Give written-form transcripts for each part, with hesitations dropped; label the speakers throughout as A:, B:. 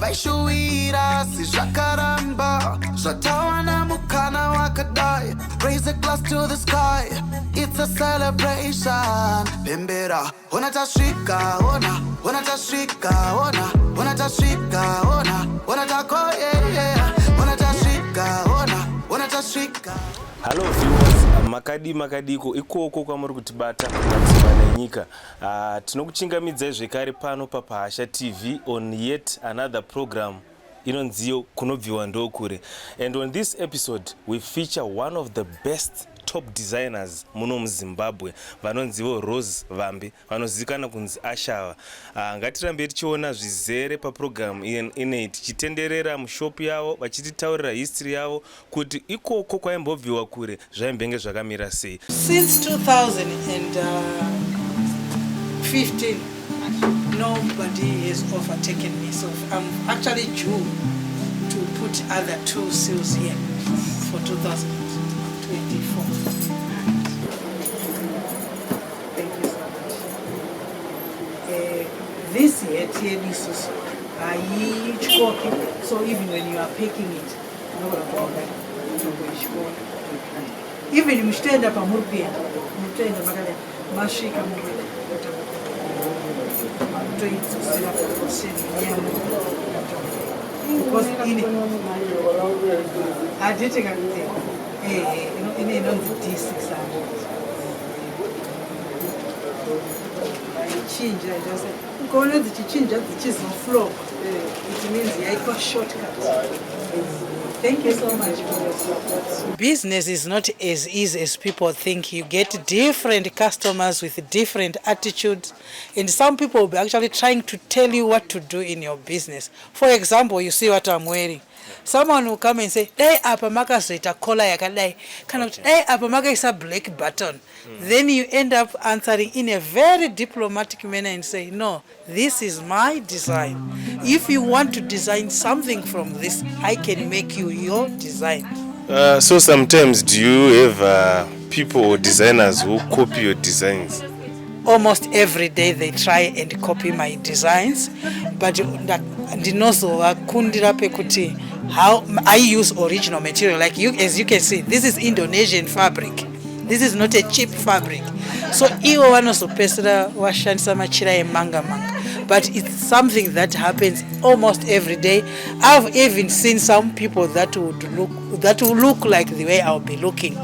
A: Vaishuwira asi zvakaramba. Zvatawana mukana wakadai. Raise a glass to the sky. It's a celebration. Pembera, ona tasvika, ona, ona tasvika, ona, ona tasvika, ona, ona tako, yeah. Ona tasvika, ona, ona tasvika.
B: Hello viewers, makadii makadiko ikoko kwamuri kutibata kumativi nenyika. Tinokuchingamidzai zvekare pano paPahasha TV on yet another program inonziyo Kunobviwa Ndokure. And on this episode we feature one of the best top designers muno muZimbabwe vanonzivo Rose Vambi, vanozivikanwa kunzi Ashava. Ngatirambei tichiona zvizere paprogram ineyi tichitenderera mushopu yavo vachititaurira history yavo kuti ikoko kwaimbobviwa kure zvaimbenge zvakamira sei.
C: Since 2015, nobody has overtaken me, so I'm actually due to put other two sales here for 2024. Thank you so much. This hat yedu isusu haityoki, so even when you are packing it, unogona kuonga kutongoityora. Even muchitoenda pamuri kuenda, mutoenda makadai, masvika mukuenda makutoidzosera paposition yamu, because ine handiti ka ine inonzi D600 aichinja. Ukaona dzichichinja dzichizoflow, it means yaitwa shortcut. Thank you so much for your support. Business is not as easy as people think. You get different customers with different attitudes, and some people will be actually trying to tell you what to do in your business. For example, you see what I'm wearing. Someone will come and say, "Dai apa makazoita collar yakadai," kana kuti, "Dai apa makaisa black button." Then you end up answering in a very diplomatic manner and say, "No, this is my design. If you want to design something from this, I can make you your design."
B: So sometimes do you have people or designers who copy your designs?
C: Almost every day they try and copy my designs, but ndinozovakundira pekuti how I use original material. Like you, as you can see, this is Indonesian fabric. This is not a cheap fabric, so ivo vanozopedzisira vashandisa machira emanga manga. But it's something that happens almost every day. I've even seen some people that will look like the way I'll be looking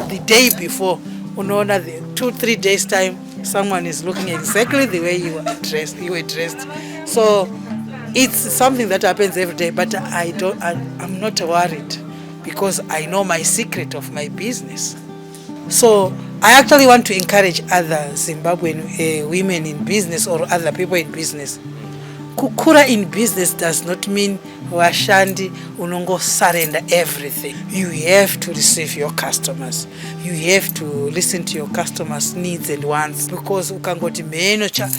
C: the day before. Unoona the 2-3 days time, someone is looking exactly the way you were dressed. So it's something that happens every day, but I don't I, I'm not worried because I know my secret of my business. So I actually want to encourage other Zimbabwean women in business or other people in business. Kukura in business does not mean vashandi unongosurrender everything. You have to receive your customers. You have to listen to your customers' needs and wants, because ukangoti mheno cha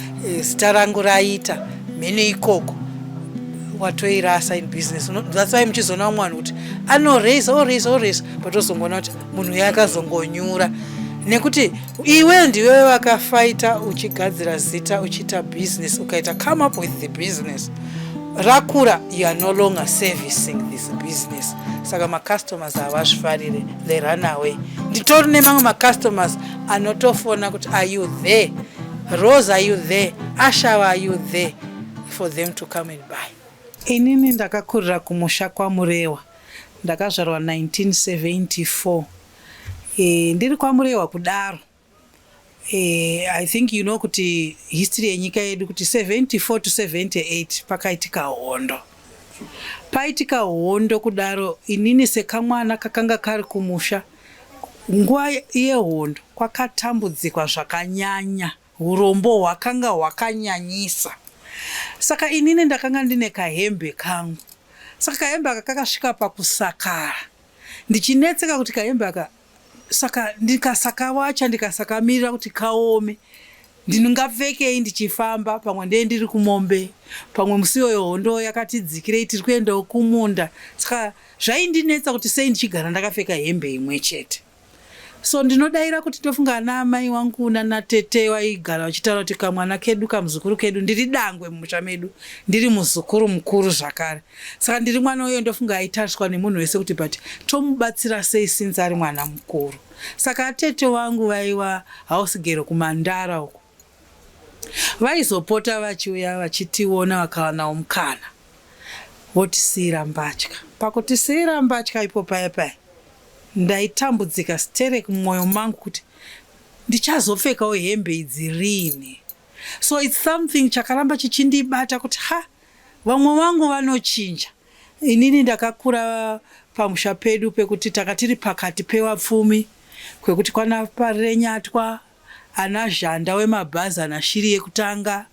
C: zita rangu raita mheno ikoko, watoirasa in business. That's why muchizoona vamwe vanhu kuti anoraisa, oraisa, oraisa, but ozongoona kuti munhu uyo akazongonyura nekuti iwe ndiwe wakafaita uchigadzira zita, uchiita business, ukaita come up with the business rakura, you are no longer servicing this business. Saka macustomers havazvifarire, they run away. Nditori nemamwe macustomers anotofona kuti, "Are you there, Rose? Are you there, Ashawa? Are you there?" for them to come and buy. Inini ndakakurira kumusha kwaMurewa. Ndakazvarwa 1974. Ndiri kwaMurewa kudaro, I think you know kuti history yenyika yedu kuti 74 to 78 pakaitika hondo. Paitika hondo kudaro, inini sekamwana kakanga kari kumusha nguva yehondo, kwakatambudzikwa zvakanyanya, urombo hwakanga hwakanyanyisa. Saka inini ndakanga ndine kahembe kangu. Saka kahembe aka kakasvika pakusakara, ndichinetseka kuti kahembe aka, saka ndikasakawacha, ndikasakamirira kuti kaome, ndingapfekei ndichifamba? Pamwe ndee ndiri kumombe, pamwe musi iyoyo hondo yakatidzikirei, tiri kuendawo kumunda. Saka zvaindinetsa kuti sei ndichigara ndakapfeka hembe imwe chete. So ndinodaira kuti ndofunga ana amai wangu nanatete vaigara vachitaura kuti kamwana kedu, kamuzukuru kedu. Ndiri dangwe mumusha medu, ndiri muzukuru mukuru zvakare, saka ndiri mwana uyo ndofunga aitariswa nemunhu wese kuti, but tomubatsira sei since ari mwana mukuru? Saka atete vangu vaiva house girl kuMandara uko, vaizopota vachiuya vachitiona. Vakawanawo mukana, votisiyira mbatya. Pakutisiyira mbatya ipo paya paya, ndaitambudzika sterek mumwoyo mangu kuti ndichazopfekawo hembe idzi rini. So it's something chakaramba chichindibata kuti, ha, vamwe vangu vanochinja, inini ndakakura pamusha pedu pekuti taka tiri pakati pevapfumi, kwekuti kwana Parenyatwa, ana Zhanda wemabhazi, ana Shiri yekutanga,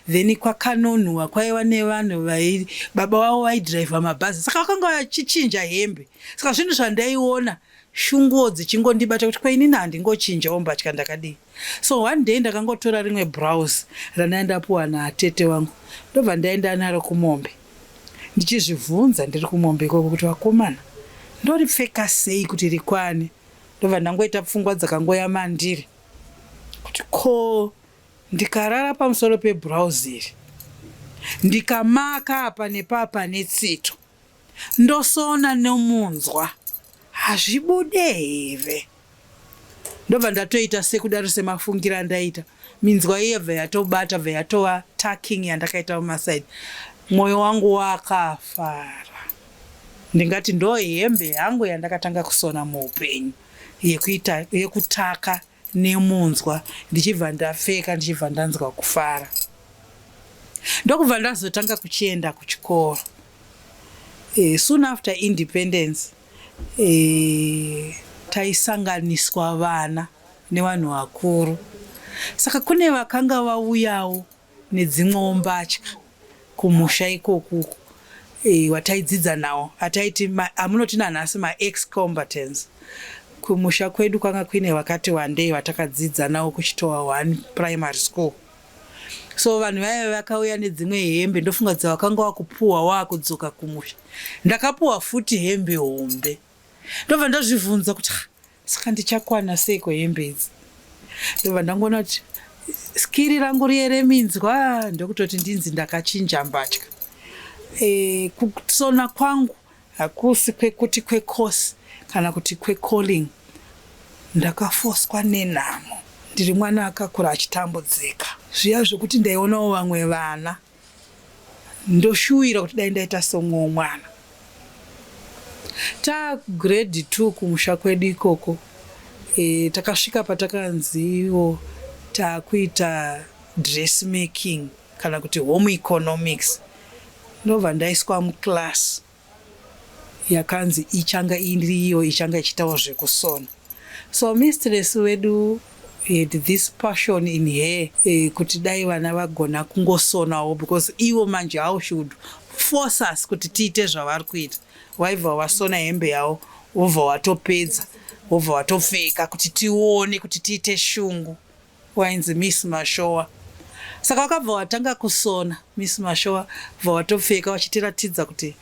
C: then kwakanonhuwa kwaiva nevanhu vai baba vavo vaidhiraivha mabhazi, saka vakanga vachichinja hembe. Saka zvinhu zvandaiona, shunguwo dzichingondibata kuti kweinini handingochinjawo mbatya, ndakadii? So one day ndakangotora rimwe blouse randanga ndapuwa natete vangu, ndobva ndaenda naro kumombe, ndichizvibvunza ndiri kumombe ikoko kuti, vakomana, ndoripfeka sei kuti rikwane? Ndobva ndangoita pfungwa dzakangoya mandiri kuti, ko ndikarara pamusoro peblouse iri, ndikamaka apa nepapa netsito, ndosona nemunzwa, hazvibude here? Ndobva ndatoita sekudaro, semafungiro andaita, minzwa iye bva yatobata, bva yatova tucking yandakaita mumasaidi. Mwoyo wangu wakafara. Ndingati ndo hembe yangu yandakatanga kusona muupenyu, yekuita yekutaka nemunzwa, ndichibva ndapfeka, ndichibva ndanzwa kufara. Ndokubva ndazotanga kuchienda kuchikoro. Soon after independence, taisanganiswa vana nevanhu vakuru, saka kune vakanga vauyawo nedzimwewo mbatya kumusha ikokuko, wataidzidza nawo, ataiti amunoti nanhasi maex combatants. Kumusha kwedu kwanga kuine vakati wandei vatakadzidza navo kuChitowa 1 Primary School. So vanhu vaiva vakauya nedzimwe hembe, ndofunga dzavakanga vakupuhwa waakudzoka kumusha. Ndakapuhwa futi hembe hombe. Ndobva ndazvibvunza kuti, saka ndichakwana seiko hembe idzi? Ndobva ndangoona kuti skiri rangu riye reminzwa, ndokutoti ndinzi ndakachinja mbatya. Kusona kwangu hakusi kwekuti kwecourse kana kuti kwecalling. Ndakafoswa nenhamo. Ndiri mwana akakura achitambudzika zviya zvokuti ndaionawo vamwe vana, ndoshuwira kuti dai ndaita somumwewo mwana. Tagrade 2 kumusha kwedu ikoko, takasvika patakanziwo taakuita dressmaking kana kuti home economics. Ndobva ndaiswa muclass yakanzi ichanga iri iyo ichanga ichiitawo zvekusona. So mistress wedu had this passion in her, kuti dai vana vagona kungosonawo, because ivo manje, how she would force us kuti tiite zvavari kuita. Waibva wasona hembe yavo, wobva watopedza, wobva watopfeka kuti tione, kuti tiite shungu. Wainzi Miss Mashowa. Saka wakabva watanga kusona, Miss Mashowa, bva watopfeka vachitiratidza kuti,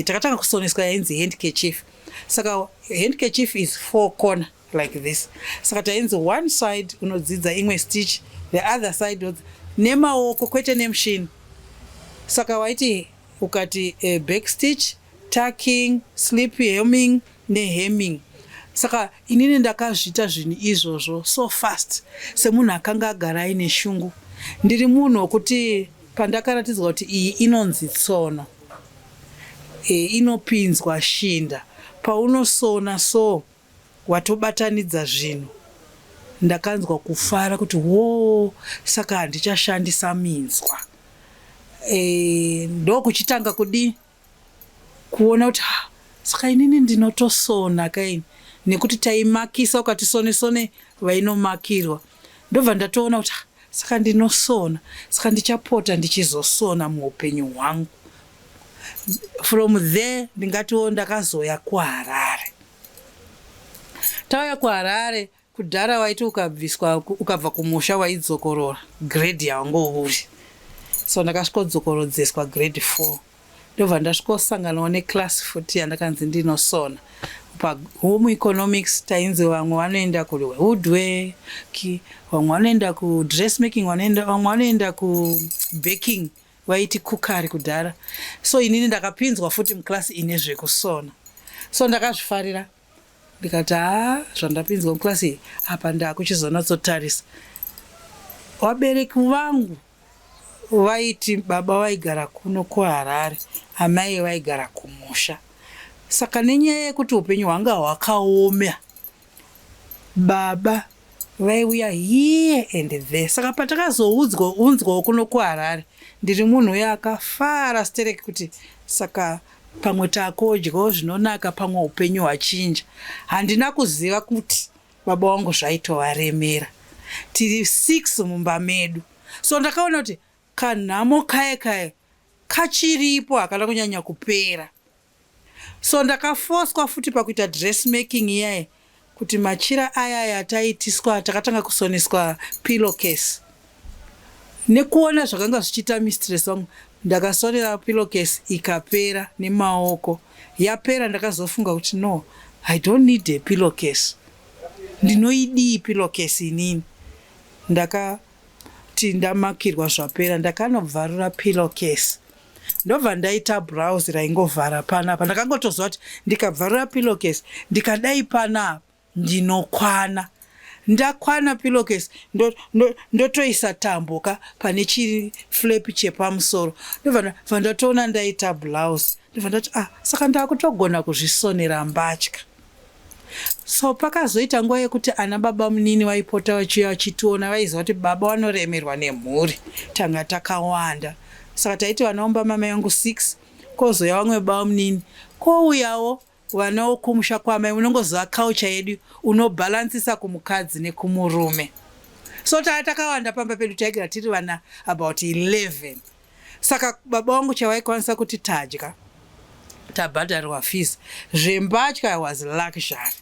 C: takatanga kusoneswa yainzi handkerchief. Saka handkerchief is four corner like this, saka tainzi one side unodzidza imwe stitch, the other side nemaoko, kwete nemushini. Saka waiti ukati back stitch, tucking, slip hemming nehemming. Saka inini ndakazviita zvinhu izvozvo so fast, semunhu akanga agara aine shungu. Ndiri munhu wekuti pandakaratidzwa kuti iyi inonzi tsono, inopinzwa shinda, paunosona so watobatanidza zvinhu, ndakanzwa kufara kuti, wo, saka handichashandisa minzwa. Ndokuchitanga kudii kuona kuti, ha, saka inini ndinotosona kaini, nekuti taimakisa, ukati sone sone vainomakirwa. Ndobva ndatoona kuti, saka ndinosona, saka ndichapota ndichizosona muupenyu hwangu. From there ndingatiwo ndakazoya kuHarare. Tauya kuHarare, kudhara waiti ukabviswa, ukabva kumusha, waidzokorora grade yawango uri. So ndakasvikodzokorodzeswa grade 4. Ndobva ndasvikosanganawo neclass futi yandakanzi ndinosona pahome economics. Tainzi vamwe vanoenda kuwoodwork, vamwe vanoenda kudressmaking, vamwe vanoenda kubaking, vaiti cookery kudhara. So inini ndakapinzwa futi muclass ine zvekusona, so ndakazvifarira. Ndikati, "Haa, zvandapinzwa muclass iyi apa, ndakuchizonatsotarisa." Vabereki vangu vaiti baba vaigara kuno kuHarare, amai vaigara kumusha. Saka nenyaya yekuti upenyu hwanga hwakaoma, baba vaiuya here and there. Saka patakazouunzwawo kuno kuHarare, ndiri munhu uyo akafara stereki kuti saka pamwe takodyawo zvinonaka, pamwe upenyu hwachinja. Handina kuziva kuti baba vangu zvaitovaremera. Tiri six mumba medu, so ndakaona kuti kanhamo kaya kaya kachiripo, hakana kunyanya kupera. So ndakafoswa futi pakuita dressmaking iyayi, kuti machira aya ataitiswa, takatanga kusoneswa pillow case. Nekuona zvakanga zvichiita mistress wangu, ndakasonera pillow case ikapera nemaoko. Yapera, ndakazofunga kuti, "No, I don't need a pillow case. Ndinoidii pillow case inini?" Ndakati ndamakirwa, zvapera, ndakanobvarura pillow case, ndobva ndaita blouse raingovhara panapa. Ndakangotoziva kuti ndikabvarura pillow case, ndikadai panapa, ndinokwana. Ndakwana pillowcase, ndotoisa tambo ka pane chiflap chepamusoro. Ndobva ndatoona ndaita blouse. Ndobva ndati, "Ah, saka ndakutogona kuzvisonera mbatya." So pakazoita nguva yekuti ana baba munini vaipota vachiuya vachitiona. Vaiziva kuti baba vanoremerwa nemhuri, tanga takawanda. Saka taiti vana vomba mama yangu 6, kwozouya vamwe baba munini, kwouyawo vana wokumusha kwamai. Unongoziva culture yedu, unobhalansisa kumukadzi nekumurume. So taa takawanda pamba pedu, taigara tiri vana about 11. Saka baba vangu chavaikwanisa kuti tadya, tabhadharirwa fees, zvembatya was luxury.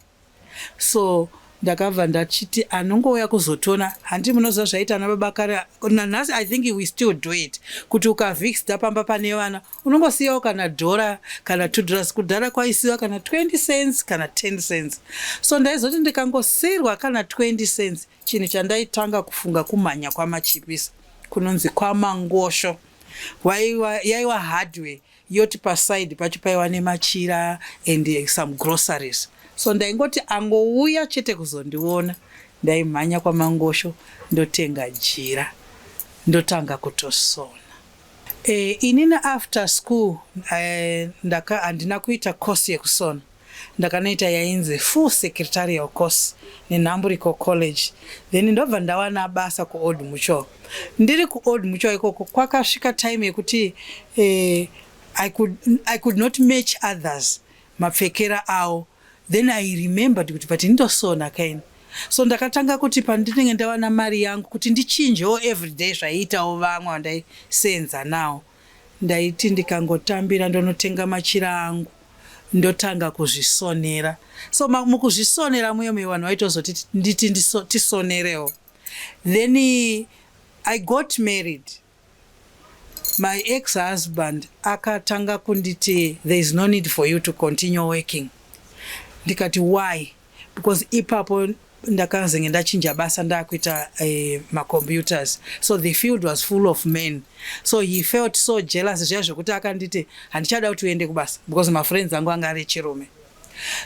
C: So ndakabva ndachiti anongouya kuzotiona, handi munoziva zvaita ana baba kare, nanhasi I think we still do it, kuti ukavhiksta pamba pane vana, unongosiyawo kana dhora kana $2. Kudhara kwaisiwa kana 20 cents kana 10 cents. So ndaizoti ndikangosiyirwa kana 20 cents, chinhu chandaitanga kufunga kumhanya kwaMachipisa, kunonzi kwaMangosho. Yaiwa hardware, yoti paside pacho paiwa nemachira and some groceries. So ndaingoti angouya chete kuzondiona, ndaimhanya kwaMangosho, ndotenga jira, ndotanga kutosona. Inini after school handina kuita course yekusona. Ndakanoita yainzi full secretarial course neNhamburiko College. Then ndobva ndawana basa kuOld Mutual. Ndiri kuOld Mutual ikoko, kwakasvika time yekuti I could not match others mapfekera avo. Then I remembered kuti, but ndosona kaini. So ndakatanga kuti pandinenge ndawana mari yangu, kuti ndichinjewo everyday zvaiitawo vamwe vandaisenza nawo, ndaiti ndikangotambira, ndonotenga machira angu, ndotanga kuzvisonera. So mukuzvisonera muye muye, vanhu vaitozoti nditi tisonerewo. Then I got married. My ex husband akatanga kunditi, "There is no need for you to continue working." Ndikati, "Why?" Because ipapo ndakazenge ndachinja basa, ndakuita macomputers, so the field was full of men. So he felt so jealous zviya zvekuti akanditi, "Handichada kuti uende kubasa," because mafriends angu anga ari chirume.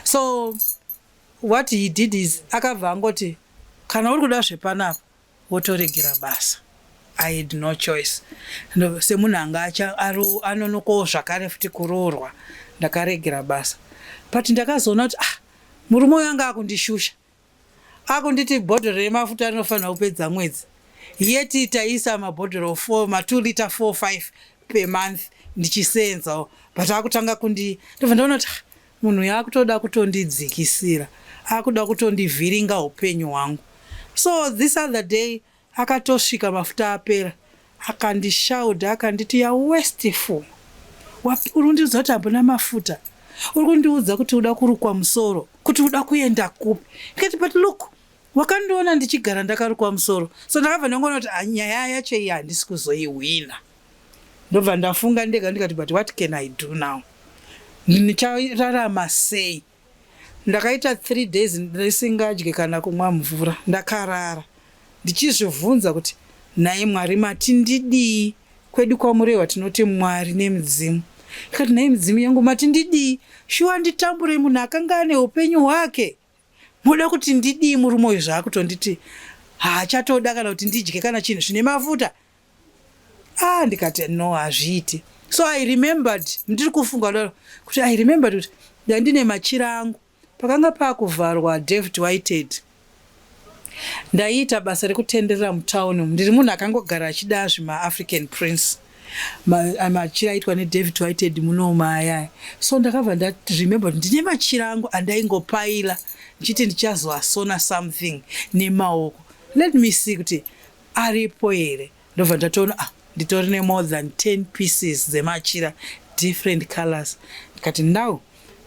C: So what he did is akabva angoti, "Kana uri kuda zvepanapa, wotoregera basa." I had no choice. Semunhu anga anonokawo zvakare futi kuroorwa, ndakaregera basa. But ndakazoona kuti, ah, murume uyu anga akundishusha, akunditi bhodhoro remafuta rinofanira kupedza mwedzi, yeti taisa mabhodhoro 4, ma2 liter 4 5 per month ndichisenzawo. But akutanga kundi, ndobva ndaona kuti, ah, munhu uyu akutoda kutondidzikisira, akuda kutondivhiringa upenyu hwangu. So this other day akatosvika mafuta apera, akandishaudha, akanditi, "You're wasteful. Uri kundiudza kuti hapana mafuta, uri kundiudza kuti uda kurukwa musoro, kuti uda kuenda kupi?" Ndikati, "But look, wakandiona ndichigara ndakarukwa musoro." So ndakabva ndangoona kuti, ah, nyaya yacho iyi handisi kuzoihwina. Ndobva ndafunga ndega ndikati, "But what can I do now? Ndichararama sei?" Ndakaita 3 days ndisingadye kana kumwa mvura. Ndakarara ndichizvibvunza kuti, "Nhai Mwari, mati ndidii?" Kwedu kwaMurehwa tinoti Mwari nemudzimu. Ndikati, "Nhai mudzimu yangu, mati ndidii? Shuwa nditambure munhu akanga ane upenyu hwake? Muda kuti ndidii? Murume uyu zvaakutonditi haachatoda kana kuti ndidye kana chinhu zvine mafuta." Ah, ndikati, "No, hazviiti." So I remembered, ndiri kufunga kudaro kuti I remembered kuti ndandine machira angu. Pakanga paakuvharwa David Whitehead, ndaiita basa rekutenderera mutauni. Ndiri munhu akangogara achida zvimaAfrican prints, machira aitwa neDavid Whitehead munoma ayaya. So ndakabva ndaremember kuti ndine machira angu andaingopaila ndichiti ndichazoasona something nemaoko. Let me see kuti aripo here. Ndobva ndatoona, ah, nditori nemore than 10 pieces dzemachira, different colors. Ndikati, "Now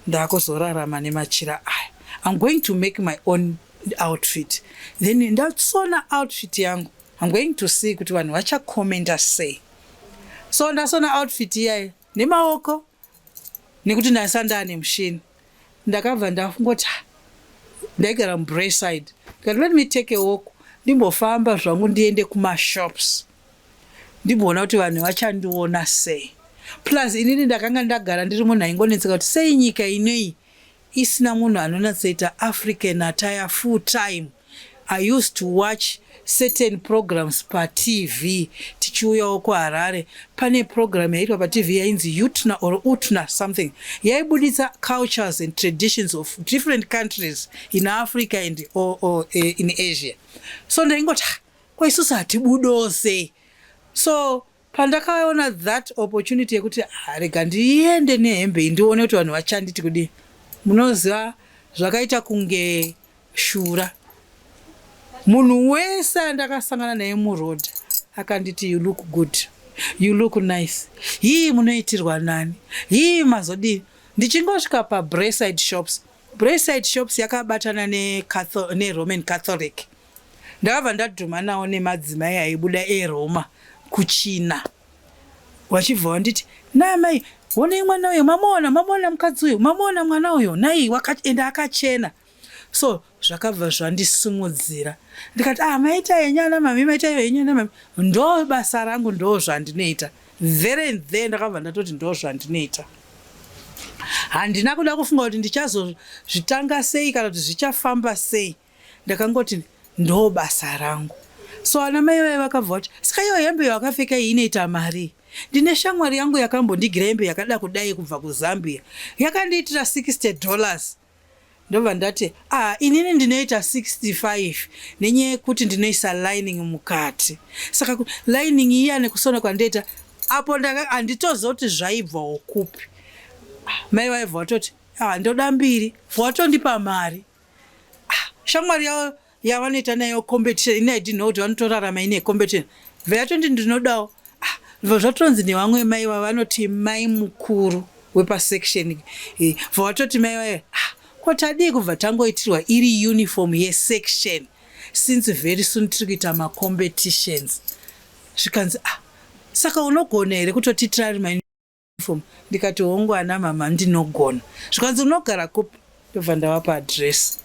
C: ndakuzorarama nemachira aya. I'm going to make my own outfit. Then ndasona outfit yangu, I'm going to see kuti vanhu vachakomenda sei." So ndasona outfit iyayo nemaoko, nekuti ndasanda nemushini. Ndakabva ndafungoti, ah, ndaigara muBraeside, ndikati, "Let me take a walk, ndimbofamba zvangu, ndiende kumashops, ndimboona kuti vanhu vachandiona sei." Plus inini ndakanga ndagara ndiri munhu aingonetseka kuti sei nyika inei isina munhu anonatsoita African attire full time. I used to watch certain programs paTV. Tichiuyawo kuHarare, pane program yaiitwa paTV yainzi Utna or Utna something, yaibuditsa cultures and traditions of different countries in Africa and or in Asia. So ndaingoti, "Ah, ko isusu hatibudawo sei?" So pandakaona that opportunity yekuti, "Ah, rega ndiende nehembe iyi, ndione kuti vanhu vachanditi kudii," munoziva zvakaita kunge shura. Munhu wese andakasangana naye muroad akanditi, "You look good, you look nice. Hii, munoitirwa nani? Hii, mazodii?" Ndichingosvika paBraeside Shops, Braeside Shops yakabatana neRoman Catholic, ndakabva ndadhuma nawo nemadzimai aibuda eRoma kuchina, vachibva vanditi, "Namai, honai mwana uyo, mamuona? Mamuona mukadzi uyu? Mamuona mwana uyo? Nai, ende akachena." So zvakabva zvandisimudzira. Ndikati, "Ah, maita henyu ana mami, maita henyu ana mami. Ndo basa rangu, ndo zvandinoita." There and there ndakabva ndatoti ndo zvandinoita. Handina kuda kufunga kuti ndichazozvitanga sei kana kuti zvichafamba sei. Ndakangoti ndo basa rangu. So ana mai vai vakabva vati, "Saka iyo hembe yakapfeka iyi inoita mari? Ndine shamwari yangu yakambondigira hembe yakada kudai kubva kuZambia, yakandiitira $60." Ndobva ndati, "Ah, inini ndinoita 65 nenyaya yekuti ndinoisa lining mukati." Saka lining iya nekusona kwandoita apo, handitoziva kuti zvaibvawo kupi. Ah, mai vaibva vatoti, "Ah, ndoda mbiri." Vatondipa mari. Ah, shamwari yavo yavanoita nayo competition, ini I didn't know kuti vanotorarama ine competition, vayatoti, "Ndinodawo." Ah, bva zvatonzi nevamwe mai vavanoti mai mukuru wepasection, bva vatoti mai vayo, "Ah, ko tadii kubva tangoitirwa iri uniform yesection, since very soon tiri kuita macompetitions?" Zvikanzi, "Ah, saka unogona here kutotiitira ari mauniform?" Ndikati, "Hongu, ana mama, ndinogona." Zvikanzi, "Unogara kupi?" Ndobva ndavapa address.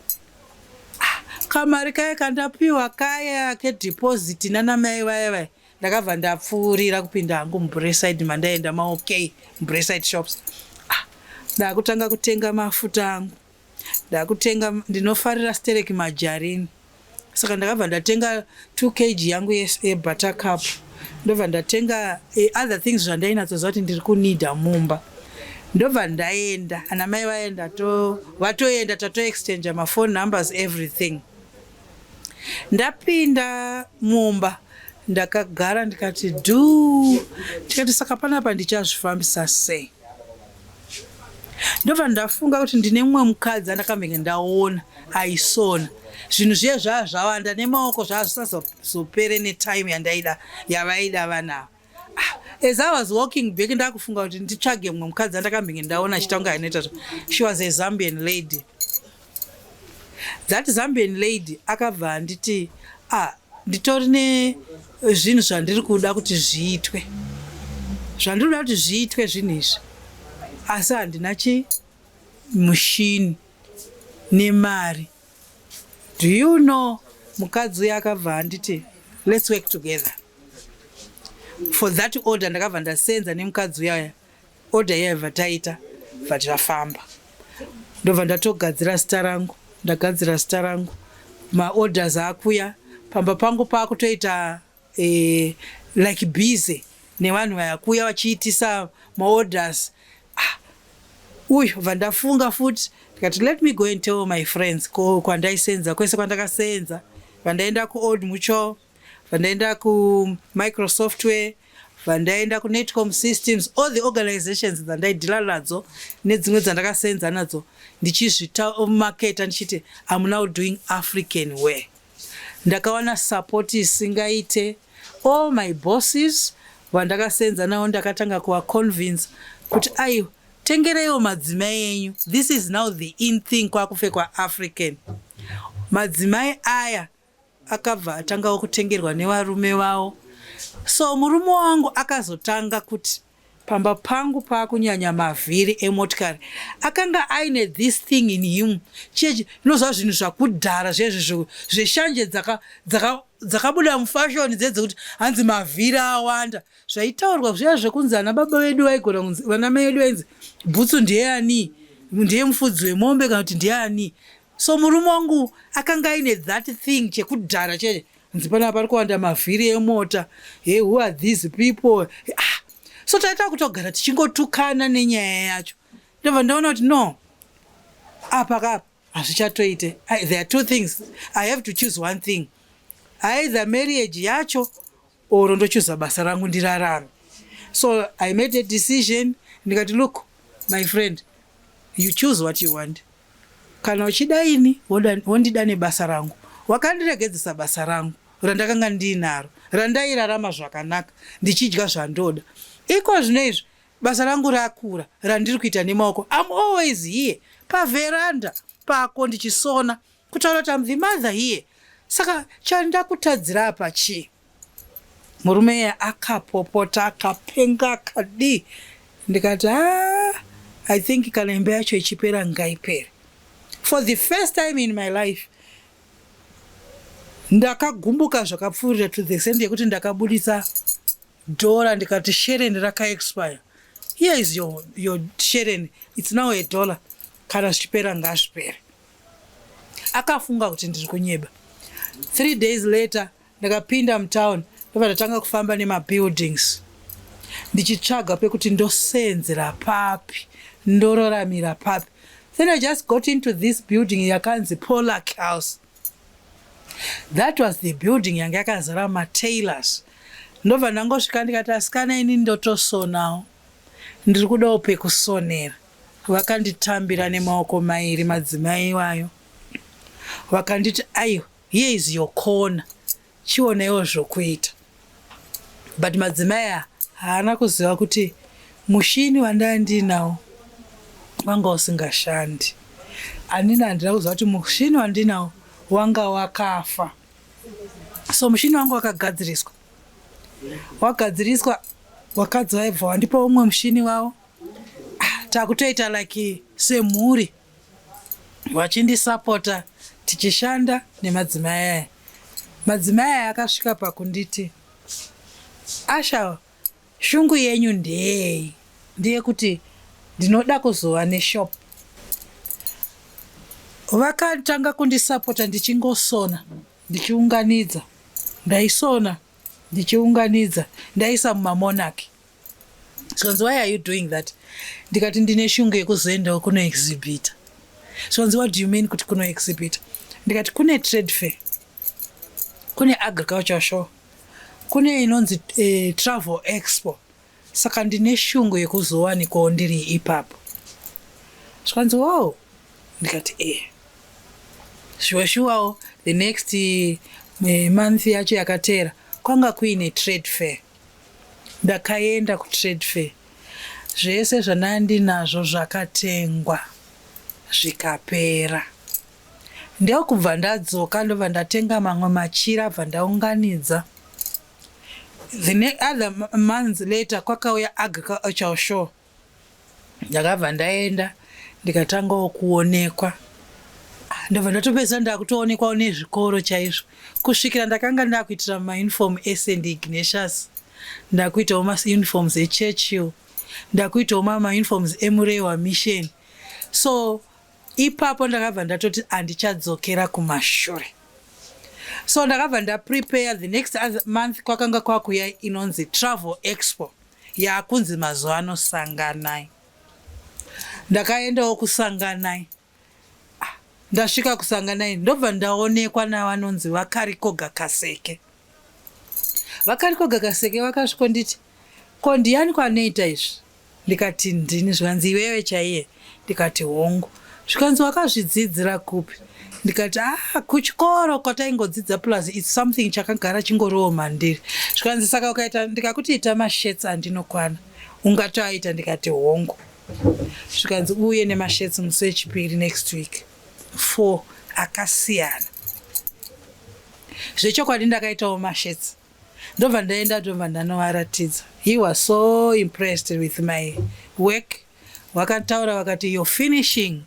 C: Ah, kamari kaya kandapiwa kaya kedeposit nana mai vaya vaya, ndakabva ndapfuurira kupinda hangu muBraeside mandaenda maOK, muBraeside Shops. Ah, ndakutanga kutenga mafuta angu, ndakutenga, ndinofarira stereki majarini, saka ndakabva ndatenga 2 kg yangu yeButtercup. Ndobva ndatenga other things zvandainatsoziva kuti ndiri kunidha mumba. Ndobva ndaenda, ana mai vaenda, vatoenda, tatoexchange maphone numbers, everything. Ndapinda mumba, ndakagara, ndikati dhu, ndikati, "Saka panapa ndichazvifambisa sei?" Ndobva ndafunga kuti ndine mumwe mukadzi andakambenge ndaona aisona. Zvinhu zviye zvaa zvawanda nemaoko, zvaa zvisazopere netime yandaida, yavaida vanava. Ah, as I was walking back, ndakufunga kuti nditsvage mumwe mukadzi andakambenge ndaona achiita kunge ainoita. She was a Zambian lady. That Zambian lady akabva anditi, "Ah, nditori nezvinhu zvandiri kuda kuti zviitwe." Zvandinoda kuti zviitwe zvinhu izvi, asi handina chi mushini nemari. Do you know, mukadzi uyo akabva anditi, "Let's work together for that order." Ndakabva ndasenza nemukadzi uyaya. Order iya taita, bva tafamba, ndobva ndatogadzira zita rangu. Ndagadzira zita rangu, maorders akuya pamba pangu, paakutoita like busy nevanhu vayakuya vachiitisa maorders. Ah, uyu bva ndafunga futi, ndikati, "Let me go and tell my friends kwandaisenza kwese kwandakasenza." Vandaenda kuOld Mutual, vandaenda kuMicrosoftware, vandaenda kuNetcom Systems, all the organizations dzandaidhila nadzo nedzimwe dzandakasenza nadzo, ndichizvitamaketa ndichiti, "Am now doing African wear." Ndakawana support isingaite. All my bosses vandakasenza navo, ndakatanga kuvaconvince kuti, "Aiwa, tengereiwo madzimai enyu. This is now the in thing, kwakupfekwa African." Madzimai aya akabva atangawo kutengerwa nevarume vavo. So murume wangu akazotanga kuti pamba pangu paakunyanya mavhiri emotikari. Akanga aine this thing in him chechi inozva zvinhu zvakudhara zvezvi zveshanje dzakabuda mufashoni dzedzekuti hanzi mavhiri awanda. Zvaitaurwa zviya zvekunzi ana baba vedu vaigona kunzi, vana mai vedu vainzi bhutsu ndeyani, ndiye mufudzi wemombe kana kuti ndiani. So murume wangu akanga aine that thing chekudhara cheche, nzi panapa pari kuwanda mavhiri emota. Hey, who are these people? Ah, so taita kutogara tichingotukana nenyaya yacho. Ndobva ndaona kuti no, apa kapa hazvichatoite. There are two things I have to choose. One thing, either marriage yacho or ndochuza basa rangu ndirarame. So I made a decision, ndikati, "Look, my friend, you choose what you want. Kana uchida ini, wondida nebasa rangu. Wakandiregedzesa basa rangu randakanga ndiinaro, randairarama zvakanaka, ndichidya zvandoda. Iko zvino izvi basa rangu rakura randiri kuita nemaoko. Am always here pavheranda pako ndichisona, kutaura kuti am the mother here. Saka chandakutadzira apa chii?" Murume iye akapopota, akapenga, akadii. Ndikati, "A, I think kana imba yacho ichipera, ngaipere." For the first time in my life ndakagumbuka zvakapfuurira, to the extent yekuti ndakabudisa dhora, ndikati, "Shereni rakaexpire. Here is your shereni. It's now a dollar. Kana zvichipera, ngazvipere." Akafunga kuti ndiri kunyeba. 3 days later ndakapinda mutown, ndobva ndatanga kufamba nemabuildings ndichitsvaga pekuti ndosenzera papi, ndororamira papi. Then I just got into this building yakanzi Polack House. That was the building yanga yakazara matailors. Ndobva ndangosvika, ndikati, "Asikana, ini ndotosonawo, ndiri kudawo pekusonera." Vakanditambira nemaoko mairi madzimai iwayo. Vakanditi, "Aiwa, here is your corner, chionaiwo zvokuita." But madzimai aya haana kuziva kuti mushini wandanga ndinawo wanga usingashandi. Hanina, handina kuziva kuti mushini wandinawo wanga wakafa. So mushini wangu wakagadziriswa. Wagadziriswa, wakadzi vaibva wandipa umwe mushini wavo. Ah, takutoita like semhuri, vachindisapota, tichishanda nemadzimai aya. Madzimai aya akasvika pakunditi, "Asha, shungu yenyu ndeyei?" Ndeyekuti ndinoda kuzova neshop. Vakatanga kundisapota ndichingosona, ndichiunganidza. Ndaisona, ndichiunganidza, ndaisa mumamonarch. Zvikanzi, "Why are you doing that?" Ndikati, "Ndine shungu yekuzoendawo kunoexhibita." Zvikanzi, "What do you mean kuti kunoexhibita?" Ndikati, "Kune trade fair, kune agriculture show, kune inonzi travel expo. Saka ndine shungu yekuzowanikwawo ndiri ipapo." Zvikanzi, "Wow." Ndikati, "E, shuwa shuwawo." The next month yacho yakateera kwanga kuine trade fair. Ndakaenda kutrade fair. Zvese zvandanga ndinazvo zvakatengwa zvikapera. Ndokubva ndadzoka, ndobva ndatenga mamwe machira, bva ndaunganidza. The other months later kwakauya agricultural show. Ndakabva ndaenda, ndikatangawo kuonekwa. Ndobva ndatopedzisa ndakutoonekwawo nezvikoro chaizvo, kusvikira ndakanga ndakuitira mauniform eSt Ignatius, ndakuitawo mauniforms eChurchill, ndakuitawo mauniforms eMurewa Mission. So ipapo ndakabva ndatoti handichadzokera kumashure. So ndakabva ndaprepare. The next month kwakanga kwakuya inonzi Travel Expo, yakunzi mazuva ano Sanganai. Ndakaendawo kuSanganai. Ah, ndasvika kuSanganai, ndobva ndaonekwa navanonzi vaKarikoga Kaseke. VaKarikoga Kaseke vakasvikonditi, "Ko ndiani kwanoita izvi?" Ndikati, "Ndini." Zvikanzi, "Iwewe chaiye?" Ndikati, "Hongu." Zvikanzi, "Wakazvidzidzira kupi?" Ndikati, "Ah, kuchikoro kwataingodzidza, plus it's something chakagara chingoriwo mandiri." Zvikanzi, "Saka ukaita, ndikakuti ita mashirts andinokwana, ungatoaita?" Ndikati, "Hongu." Zvikanzi, "Uye nemashirts musi wechipiri next week, four akasiyana." Zvechokwadi ndakaitawo mashirts, ndobva ndaenda, ndobva ndanovaratidza. He was so impressed with my work. Vakataura vakati, "Your finishing,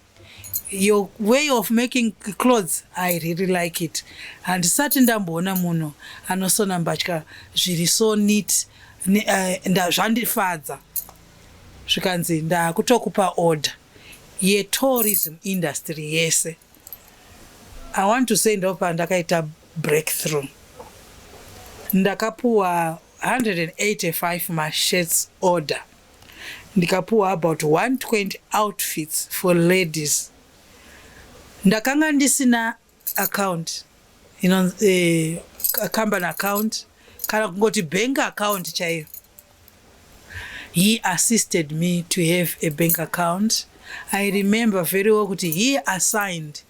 C: your way of making clothes, I really like it. Handisati ndamboona munhu anosona mbatya zviri so neat. Zvandifadza." Zvikanzi, "Ndakutokupa order yetourism industry yese." I want to say ndopandakaita breakthrough. Ndakapuwa 185 mashirts order, ndikapuwa about 120 outfits for ladies. Ndakanga ndisina account, company account kana kungoti bank account chaiyo. He assisted me to have a bank account. I remember very well kuti he assigned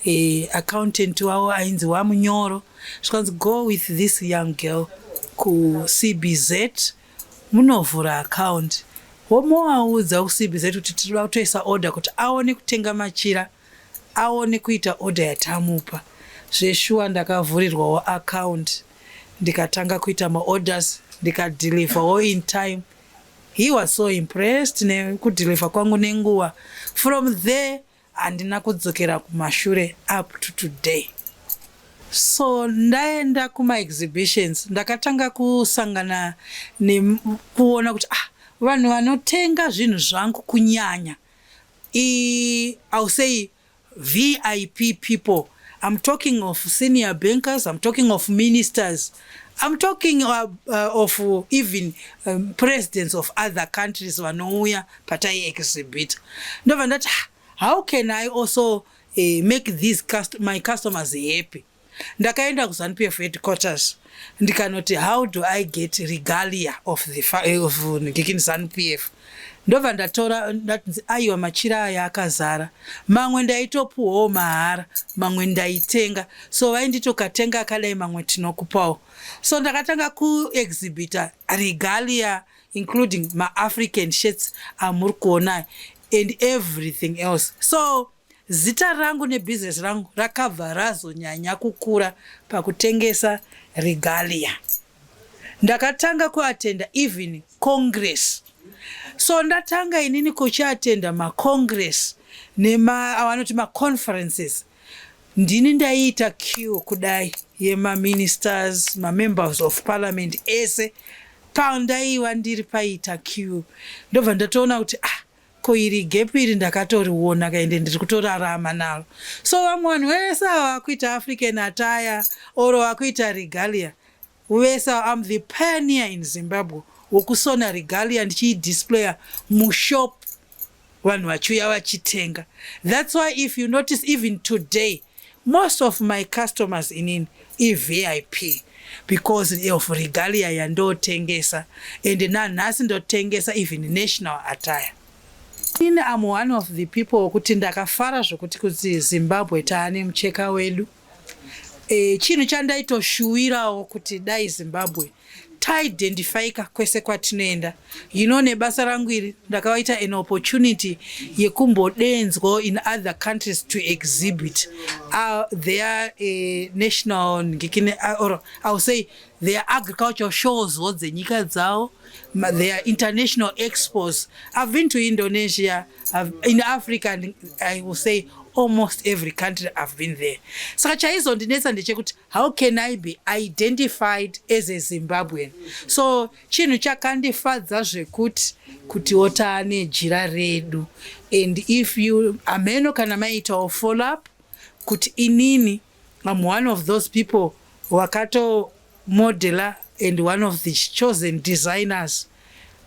C: a accountant wavo ainzi Wamunyoro. Zvikanzi, "Go with this young girl kuCBZ, munovhura account, womovaudza kuCBZ kuti tinoda kutoisa order kuti aone kutenga machira, aone kuita order yatamupa." Zveshuwa ndakavhurirwawo account, ndikatanga kuita maorders, ndikadeliverwo in time. He was so impressed nekudeliver kwangu nenguva. From there handina kudzokera kumashure up to today. So ndaenda kumaexhibitions, ndakatanga kusangana nekuona kuti, ah, vanhu vanotenga zvinhu zvangu kunyanya, I'll say VIP people. I'm talking of senior bankers, I'm talking of ministers, I'm talking of even presidents of other countries vanouya pataiexhibita. Ndobva ndati, "Ah, how can I also make these my customers happy?" Ndakaenda kuZANU PF headquarters, ndikanoti, "How do I get regalia of the of ngikini ZANU PF?" Ndobva ndatora, ndatinzi, "Aiwa, machira aya akazara." Mamwe ndaitopuwawo mahara, mamwe ndaitenga. So vainditi, "Ukatenga akadai, mamwe tinokupawo." So ndakatanga kuexhibita regalia, including maAfrican shirts amuri kuona and everything else. So zita rangu nebhizinesi rangu rakabva razonyanya kukura pakutengesa regalia. Ndakatanga kuatenda even congress. So ndatanga inini kuchiatenda macongress nemavanoti maconferences, ndini ndaiita queue kudai yemaministers, mamembers of parliament ese. Pandaiva ndiri paita queue, ndobva ndatoona kuti, ah, ko iri gap iri ndakatoriona kaende, ndiri kutorarama naro. So vamwe vanhu vese ava vakuita African attire or vakuita regalia vese, am the pioneer in Zimbabwe wokusona regalia ndichiidisplaya mushop, vanhu vachiuya vachitenga. That's why if you notice, even today most of my customers inini iVIP because of regalia yandotengesa, and nanhasi ndotengesa even national attire. Ini am one of the people wekuti ndakafara zvokuti kuti Zimbabwe taane mucheka wedu. Chinhu chandaitoshuwirawo kuti dai Zimbabwe Taidentifyika kwese kwatinoenda. Nebasa rangu iri ndakaita an opportunity yekumbodenzwawo in other countries to exhibit their national ngikine, or I will say their agricultural shows dzenyika dzavo, their international expos. I've been to Indonesia, in Africa, and I will say almost every country I've been there. Saka chaizondinetsa ndechekuti how can I be identified as a Zimbabwean? So chinhu chakandifadza zvekuti kutiwo taane jira redu. And if you ameno kana maitawo follow up kuti inini I'm one of those people wakatomodela and one of the chosen designers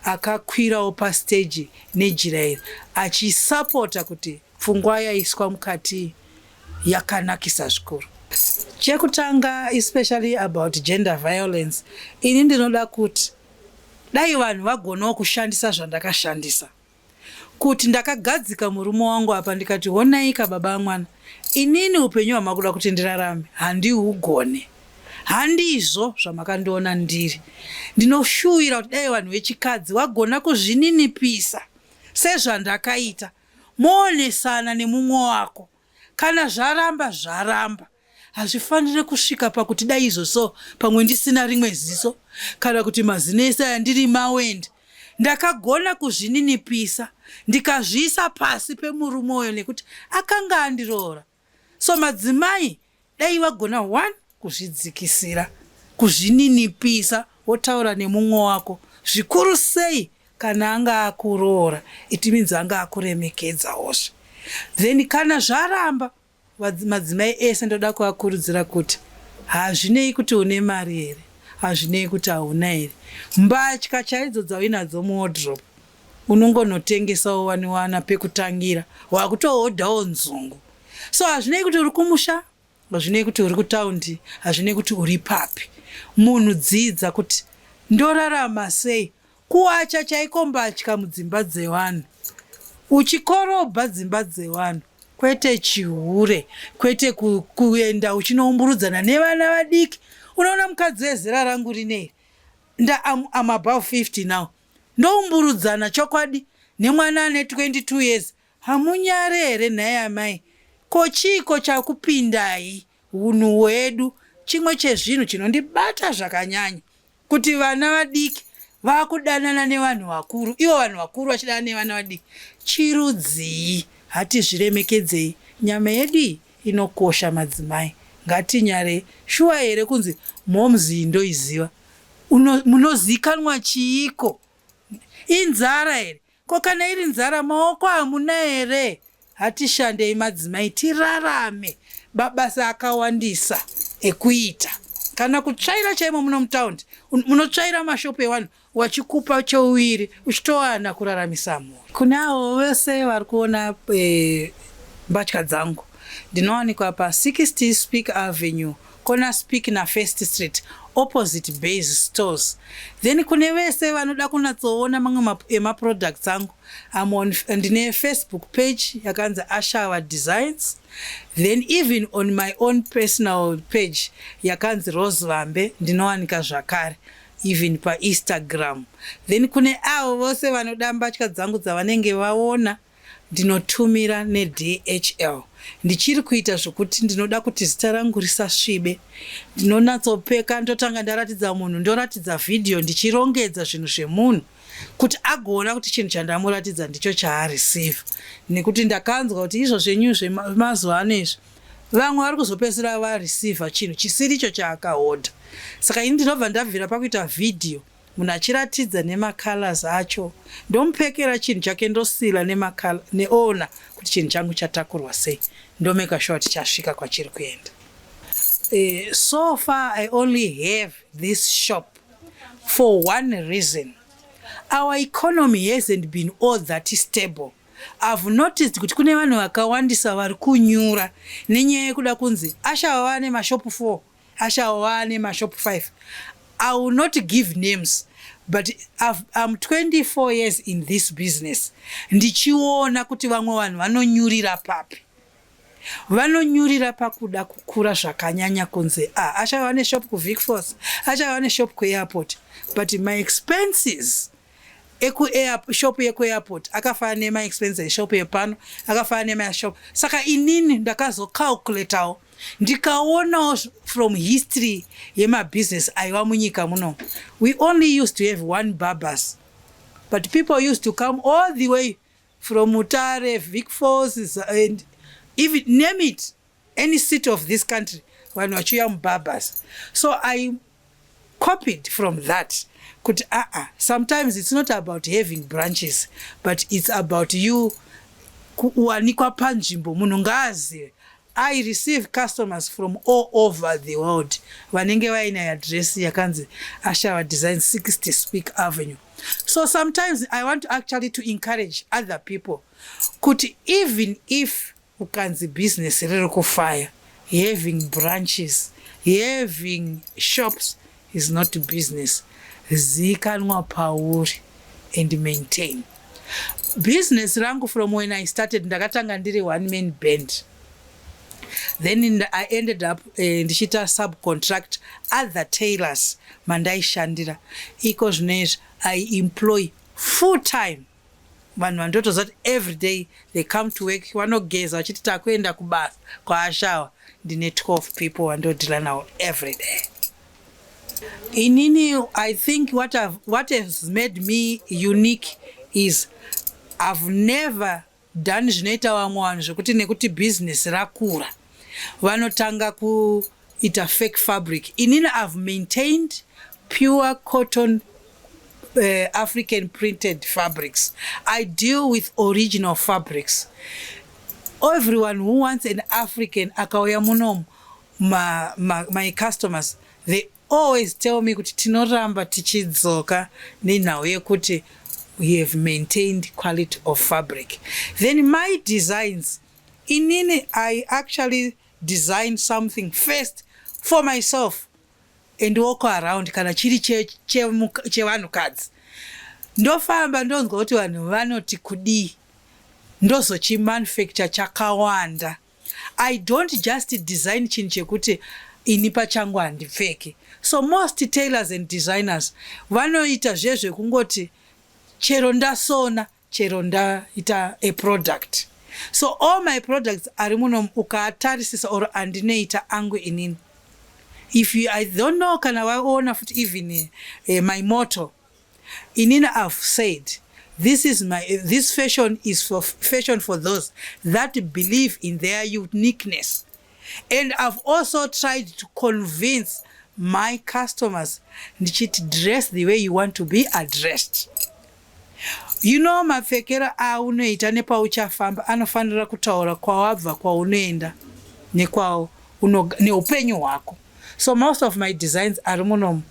C: akakwirawo pastage nejira iri achisapota kuti pfungwa yaiswa mukati yakanakisa zvikuru. Chekutanga, especially about gender violence, ini ndinoda kuti dai vanhu vagonawo kushandisa zvandakashandisa, kuti ndakagadzika murume wangu apa ndikati, "Honaika baba vamwana, inini upenyu hwamakuda kuti ndirarame handiugone, handizvo zvamakandiona ndiri." Ndinoshuvira kuti dai vanhu vechikadzi vagona kuzvininipisa sezvandakaita, moonesana nemumwe wako. Kana zvaramba, zvaramba. Hazvifaniri kusvika pakuti dai izvo so pamwe ndisina rimwe ziso kana kuti mazino ese aya ndiri mawende. Ndakagona kuzvininipisa, ndikazviisa pasi pemurume uyo nekuti akanga andiroora. So madzimai dai vagona one kuzvidzikisira, kuzvininipisa, wotaura nemumwe wako, zvikuru sei kana anga akuroora. It means anga akuremekedzawo. Then kana zvaramba, madzimai ese ndoda kuvakurudzira kuti hazvinei kuti une mari here, hazvinei kuti hauna here, mbatya chaidzo dzauinadzo muwardrobe unongonotengesawo waniwana pekutangira, wakutohodhawo nzungu. So hazvinei kuti uri kumusha, hazvinei kuti uri kutaundi, hazvinei kuti uri papi, munhu dzidza kuti ndorarama sei. Kuwacha chaiko mbatya mudzimba dzevanhu, uchikorobha dzimba dzevanhu, kwete chihure, kwete kuenda uchinoumburudzana nevana vadiki. Unoona mukadzi wezera rangu rineri, am above 50 now, ndoumburudzana chokwadi nemwana ane 22 years. Hamunyare here nhai amai? Ko chiiko chakupindai? Unhu hwedu chimwe chezvinhu chinondibata zvakanyanya, kuti vana vadiki vakudanana nevanhu vakuru, ivo vanhu vakuru vachidana nevana vadiki. Chirudzii? Hatizviremekedzei. Nyama yedu iyi inokosha. Madzimai, ngatinyarei. Shuwa here kunzi momzi ndoiziva? Munozikanwa chiiko? Inzara here? Ko kana iri nzara, maoko hamuna here? Hatishandei madzimai, tirarame. Mabasa akawandisa ekuita, kana kutsvaira chaimo muno mutaundi, munotsvaira mashopu evanhu wachikupa chouviri, uchitowana kuraramisa mhuri. Kune avo vose vari kuona mbatya dzangu, ndinowanikwa pa60 Speke Avenue, corner Speke naFirst Street, opposite Base Stores. Then kune vese vanoda kunatsoona mamwe emaproducts angu, ndine Facebook page yakanzi Ashawa Designs. Then even on my own personal page yakanzi Rose Vambe ndinowanika zvakare, even paInstagram. Then kune avo vose vanoda mbatya dzangu dzavanenge vaona, ndinotumira neDHL. Ndichiri kuita zvokuti ndinoda kuti zita rangu risasvibe. Ndinonatsopeka, ndotanga ndaratidza munhu, ndoratidza vhidhiyo ndichirongedza zvinhu zvemunhu kuti agoona kuti chinhu chandamuratidza ndicho chaareceive, nekuti ndakanzwa kuti izvo zvenyu zvemazuva ano izvi, vamwe vari kuzopedzisira vareceiva chinhu chisiricho chaakahodha. Saka ini ndinobva ndabvira pakuita vhidhiyo munhu achiratidza nemacolors acho, ndomupekera chinhu chake, ndosila neona kuti chinhu changu chatakurwa sei, ndomeka sure kuti chasvika kwachiri kuenda. So far I only have this shop for one reason: our economy hasn't been all that stable. I've noticed kuti kune vanhu vakawandisa vari kunyura nenyaya yekuda kunzi Ashawa vane mashopu 4, Ashawa vane mashopu 5. I will not give names, but I'm 24 years in this business, ndichiona kuti vamwe vanhu vanonyurira papi. Vanonyurira pakuda kukura zvakanyanya, kunze ah, achava neshop kuVic Falls, achava neshop kuairport, but my expenses ekushop yekuairport akafanana nemaexpenses eshop yepano, akafanana nemashop. Saka inini ndakazocalculatawo, ndikaonawo from history yemabhizinesi aiva munyika muno. We only used to have one barbers, but people used to come all the way from Mutare, Vic Falls and even name it, any city of this country, vanhu vachiuya mubarbers. So I copied from that kuti aa, sometimes it's not about having branches, but it's about you kuwanikwa panzvimbo, munhu ngaazive. I receive customers from all over the world vanenge vaine address yakanzi Ashawa Design, 60 Speke Avenue. So sometimes I want actually to encourage other people kuti even if ukanzi business riri kufaya, having branches, having shops is not business. Zikanwa pauri and maintain business rangu. From when I started, ndakatanga ndiri one man band, then I ended up ndichiita subcontract other tailors mandaishandira. Iko zvinoizvi I employ full time vanhu vandotoziva kuti every day they come to work, vanogeza vachiti takuenda kubasa kwaAshawa. Ndine 12 people vandodeala navo every day. Inini, I think what has made me unique is I've never done zvinoita vamwe vanhu zvekuti nekuti bhizinesi rakura vanotanga kuita fake fabric. Inini, I've maintained pure cotton, African printed fabrics. I deal with original fabrics. Everyone who wants an African akauya munomu, my customers, they always tell me kuti tinoramba tichidzoka nenhau yekuti we have maintained quality of fabric. Then my designs, inini I actually design something first for myself and walk around. Kana chiri chevanhukadzi, ndofamba ndonzwa kuti vanhu vanoti kudii, ndozochimanufacture chakawanda. I don't just design chinhu chekuti ini pachangu handipfeki. So most tailors and designers vanoita zvezvekungoti chero ndasona, chero ndaita a product. So all my products ari muno, ukaatarisisa or andinoita angu inini, if you, I don't know kana waona futi, even my motto inini, I've said this is my this fashion is for fashion for those that believe in their uniqueness. And I've also tried to convince my customers ndichiti, "Dress the way you want to be addressed." Mapfekero aunoita nepauchafamba anofanira kutaura kwawabva, kwaunoenda, neupenyu hwako. So most of my designs ari munomu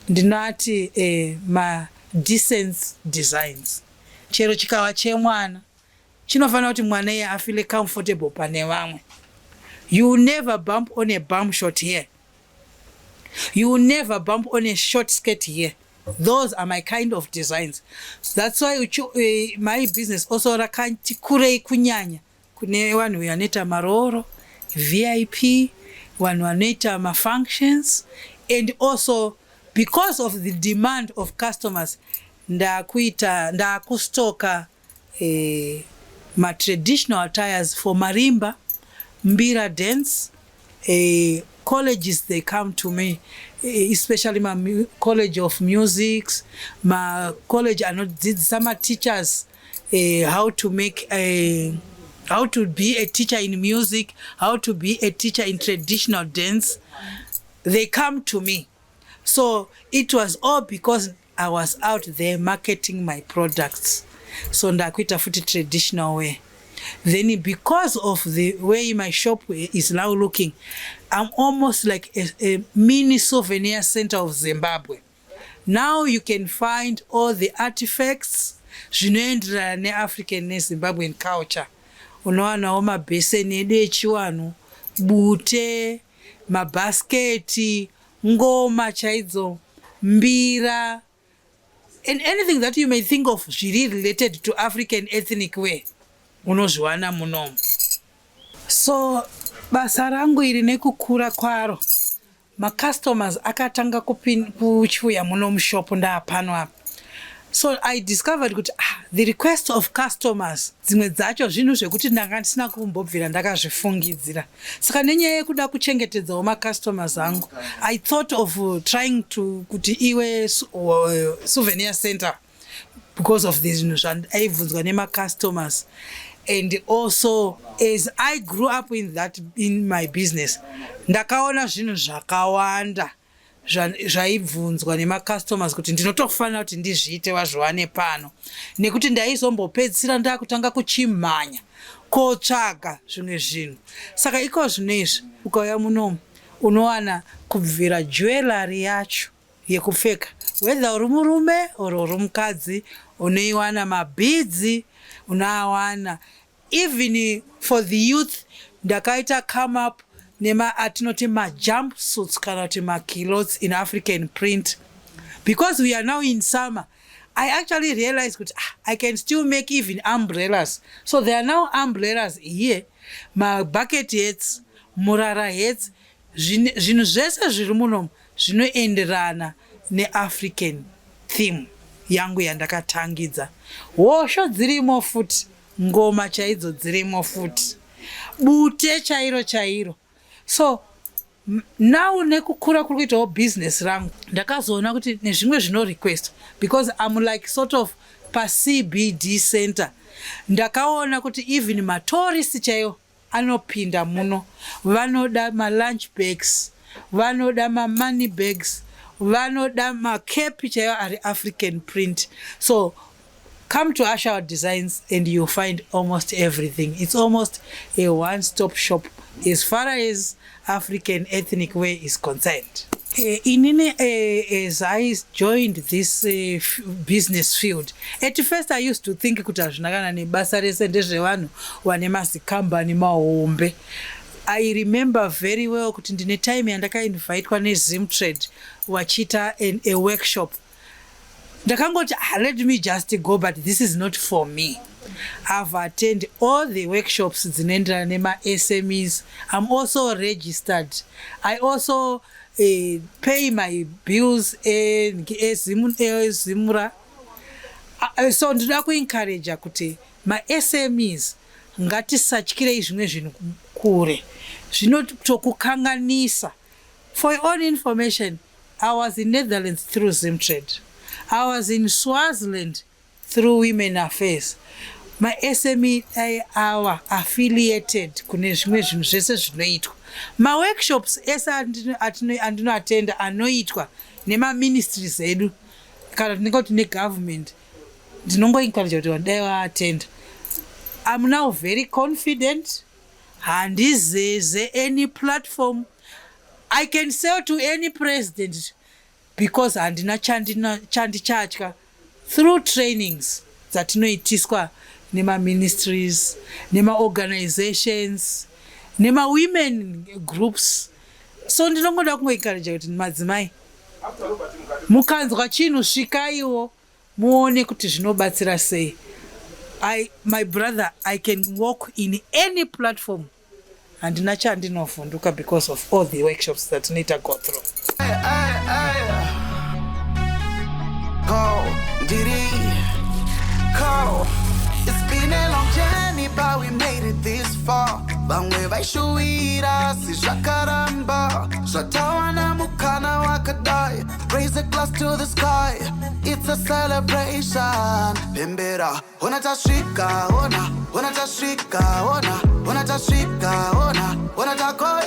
C: ndinoti madecent designs. Chero chikava chemwana, chinofanira kuti mwana iye afeele comfortable pane vamwe. You never bump on a bum short here, you never bump on a short skirt here. Those are my kind of designs. That's why my business also rakati kurei, kunyanya kune vanhu vanoita marooro, VIP, vanhu vanoita mafunctions. And also because of the demand of customers, ndakuita, ndakustoka matraditional attires for marimba, mbira dance. Colleges, they come to me, especially ma college of music, ma college anodzidzisa mateachers how to make a, how to be a teacher in music, how to be a teacher in traditional dance. They come to me. So it was all because I was out there marketing my products. So ndakuita futi traditional way. Then because of the way my shop is now looking, I'm almost like a mini souvenir center of Zimbabwe. Now you can find all the artifacts zvinoenderana neAfrican neZimbabwean culture. Unowanawo mabheseni edu echiwanhu, bute, mabhasiketi, ngoma chaidzo, mbira and anything that you may think of zviri related to African ethnic way, unozviwana munomu. So basa rangu iri, nekukura kwaro, macustomers akatanga kuchiuya muno mushop ndaapano apa. So I discovered kuti, ah, the request of customers dzimwe dzacho zvinhu zvekuti ndanga ndisina kumbobvira ndakazvifungidzira. Saka nenyaya yekuda kuchengetedzawo macustomers angu, I thought of trying to kuti iwe souvenir center because of the zvinhu zvandaibvunzwa nemacustomers. And also, as I grew up in my business, ndakaona zvinhu zvakawanda zvaibvunzwa nemacustomers kuti ndinotofanira kuti ndizviite vazviwane pano, nekuti ndaizombopedzisira ndakutanga kuchimhanya kotsvaga zvimwe zvinhu. Saka iko zvino izvi ukauya munomu, unowana kubvira jewellery yacho yekupfeka, whether uri murume or uri mukadzi, unoiwana. Mabeads unoawana. Even for the youth, ndakaita come up nema atinoti majump suits kana kuti maculottes in African print. Because we are now in summer, I actually realized kuti, ah, I can still make even umbrellas. So there are now umbrellas here, mabucket hats, murara hats. Zvinhu zvese zviri munomu zvinoenderana neAfrican theme yangu yandakatangidza. Hosho dzirimo futi, ngoma chaidzo dzirimo futi, bute chairo chairo. So now, nekukura kuri kuitawo business rangu, ndakazoona kuti nezvimwe zvinorequest, because I'm like sort of paCBD center, ndakaona kuti even matourist chaiwo anopinda muno vanoda malunch bags, vanoda mamoney bags, vanoda macaps chaiwo ari African print. So come to Ashawa Designs and you'll find almost everything. It's almost a one stop shop as far as African ethnic wear is concerned. Inini, as I joined this business field, at first I used to think kuti hazvina kana nebasa rese, ndezvevanhu vane mazikambani mahombe. I remember very well kuti ndine time yandakainvitwa neZimtrade vachiita a workshop. Ndakangoti, "Ah, let me just go, but this is not for me." I've attend all the workshops dzinoenderana nema-SMEs. I'm also registered. I also pay my bills eZIMRA. So ndinoda kuencouraja kuti ma-SMEs, ngatisatyirei zvimwe zvinhu kure zvinotokukanganisa. For your own information, I was in Netherlands through Zimtrade. I was in Swaziland through Women Affairs. MaSME awa affiliated kune zvimwe zvinhu zvese zvinoitwa, maworkshops ese andinoatenda anoitwa nemaministries edu kana tinenge kuti negovernment. Ndinongoencourage kuti vanhu dai vaatenda. I'm now very confident. Handizeze any platform. I can sell to any president because handina chandichatya through trainings dzatinoitiswa nemaministries, nemaorganizations, nemawomen groups. So ndinongoda kungoencouraja kuti madzimai, mukanzwa chinhu, svikaiwo muone kuti zvinobatsira sei. My brother, I can walk in any platform. Handina chandinovhunduka because of all the workshops dzatinoita go through.
A: Hey, hey, hey. Go, Diddy, go. It's been a long journey, but we made it this far. Vamwe vaishuwira asi zvakaramba. Zvatawana mukana wakadai. Raise a glass to the sky. It's a celebration. Pembera, ona tasvika, ona, ona tasvika, ona, ona tasvika, ona, ona takoya.